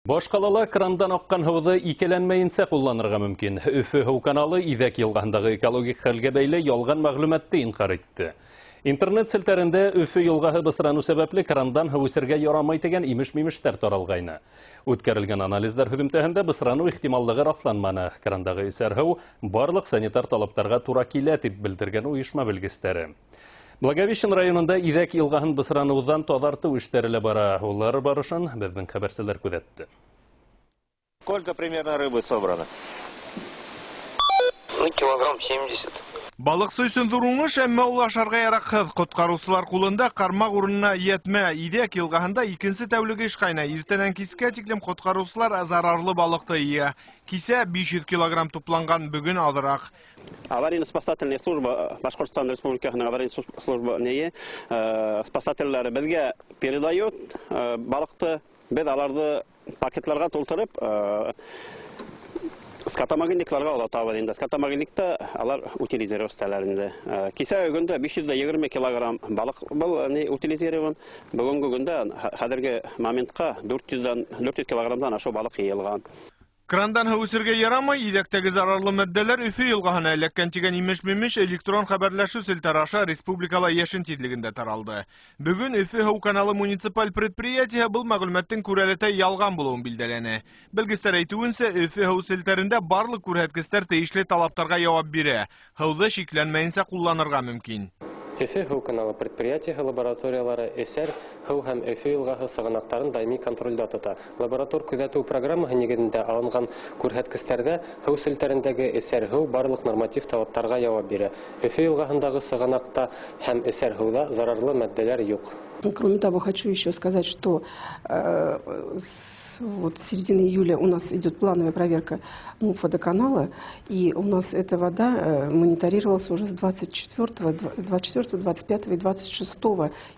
Баш ҡалала крандан аҡҡан һыуҙы икеләнмәйенсә ҡулланырға мөмкин. Өфө һыу каналы Иҙәк йылғаһындағы экологик хәлгә бәйле ялған мәғлүмәтте инҡар итте. Интернет селтәрендә Өфө йылғаһы бысраныу сәбәпле крандан һыу эсергә ярамай тигән имеш-мимештәр таралғайны. Үткәрелгән анализдар һөҙөмтәһендә бысраныу ихтималлығы раҫланманы. Крандағы эсәр һыу барлыҡ санитар талаптарға тура килә, тип белдергән ойошма белгестәре. Благовещен районында Иҙәк йылғаһын бысраныуҙан таҙартыу эштәре лә бара. Улар барышын беҙҙең хәбәрселәр күҙәтте. Сколько примерно рыбы собрано? Ну, килограмм 70. Балыҡсы өсөн ҙур уңыш, әммә ул ашарға яраҡһыҙ. Ҡотҡарыусылар ҡулында ҡармаҡ урынына йәтмә. Иҙәк йылғаһында икенсе тәүлек эш ҡайнай. Иртәнән кискә тиклем ҡотҡарыусылар зарарлы балыҡты йыя. Кисә 500 килограмм тупланған, бөгөн аҙыраҡ. Аварийно-спасательная служба Башҡортостан Республикаһының аварийная служба нее спасательдәре беҙгә передает балыҡты, беҙ аларҙы пакетларға тултырып скотомогильникларға оҙатабыҙ инде. Скотомогильникта алар утилизировать итәләр инде. Кисә көндә 520 килограмм балыҡ был не утилизирован. Бөгөнгө көндә хәҙерге моментҡа 400 килограммдан ашыу балыҡ йыйылған. Крандан һыу эсергә ярамай, Иҙәктәге зарарлы матдәләр Өфө йылғаһына эләккән тигән имеш-мимеш электрон хәбәрләшеү селтәре аша республикала йәшен тиҙлегендә таралды. Бөгөн Өфө һыу каналы муниципаль предприятиеһы был мәғлүмәттең күрәләтә ялған булыуын билдәләне. Белгестәр әйтеүенсә, Өфө һыу селтәрендә барлыҡ күрһәткестәр тейешле талаптарға яуап бирә. Һыуҙы шикләнмәйенсә ҡулланырға мөмкин. Өфө һыу каналы предприятиеһы лабораториялары эсәр һыу һәм Өфө йылғаһы сығанаҡтарын даими контролдә тота. Лаборатор күҙәтеү программаһы нигеҙендә алынған күрһәткестәрҙә һыу селтәрендәге эсәр һыу барлыҡ норматив талаптарға яуап бирә. Өфө йылғаһындағы сығанаҡта һәм эсәр һыуҙа зарарлы матдәләр юҡ. Кроме того, хочу еще сказать, что с вот середины июля у нас идет плановая проверка МУП водоканала, и у нас эта вода мониторировалась уже с 24, 24, 25 и 26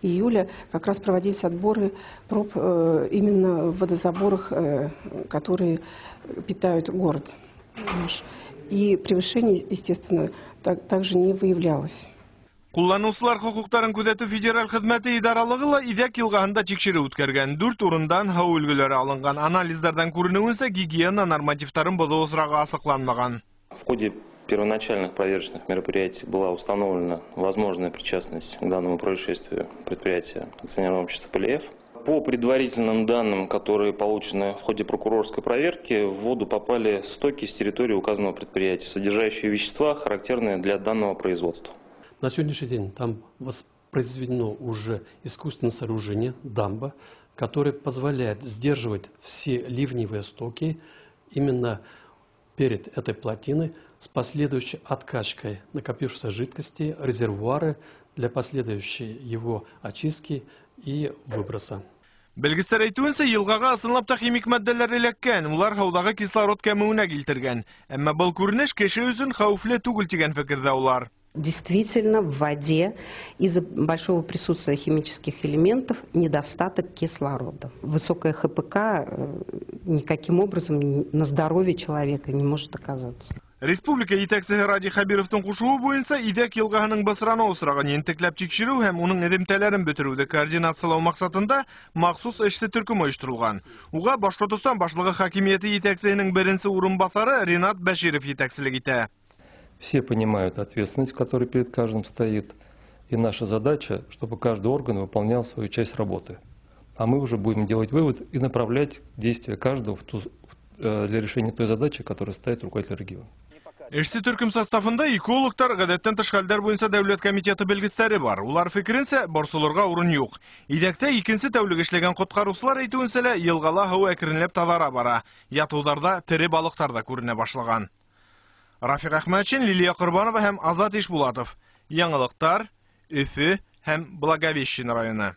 июля. Как раз проводились отборы проб именно в водозаборах, которые питают город наш. И превышение, естественно, также не выявлялось. Ҡулланыусылар хоҡуҡтарын күҙәтеү федераль хеҙмәте идаралығы ла Иҙәк йылғаһында тикшереү үткәргән. Дүрт урындан һыу өлгөләре алынған. Анализдарҙан күренеүенсә, гигиена нормативтарын боҙоу осрағы асыҡланмаған. В ходе первоначальных проверочных мероприятий была установлена возможная причастность к данному происшествию предприятия акционерного общества «Полиэф». По предварительным данным, которые получены в ходе прокурорской проверки, в воду попали стоки с территории указанного предприятия, содержащие вещества, характерные для данного производства. На сегодняшний день там воспроизведено уже искусственное сооружение, дамба, которое позволяет сдерживать все ливневые стоки именно перед этой плотиной с последующей откачкой накопившейся жидкости, резервуары для последующей его очистки и выброса. Белгестәр әйтеүенсә, йылғаға ысынлап та химик матдәләр эләккән, улар һыуҙағы кислород кәмеүенә килтергән. Әммә был күренеш кеше өсөн хәүефле түгел тигән фекерҙә улар. Действительно, в воде из-за большого присутствия химических элементов недостаток кислорода. Высокая ХПК никаким образом на здоровье человека не может оказаться. Республика етәксеһе Радий Хәбировтың ҡушыуы буйынса Иҙәк йылғаһының бысраныу осрағын ентекләп тикшереү һәм уның эҙемтәләрен бөтөрөүҙе координациялау маҡсатында махсус эшсе төркөм ойошторолған. Уға Башҡортостан башлығы хакимиәте етәксеһенең беренсе урынбаҫары Ринат Бәширов етәкселек итә. Все понимают ответственность, которая перед каждым стоит, и наша задача, чтобы каждый орган выполнял свою часть работы. А мы уже будем делать вывод и направлять действия каждого для решения той задачи, которую ставит руководитель региона. Эшсе төркөм составында экологтар, ғәҙәттән тыш хәлдәр буйынса дәүләт комитеты белгестәре бар. Улар фекеренсә, борсолорға урын юҡ. Иҙәктә икенсе тәүлек эшләгән ҡотҡарыусылар әйтеүенсә лә, йылғала һыу әкренләп таҙара бара. Ятыуҙарҙа тере балыҡтар ҙа күренә башлаған. Рафиҡ Әхмәтшин, Лилия Ҡорбанова һәм Азат Ишбулатов. Яңылыҡтар, Өфө һәм Благовещен районы.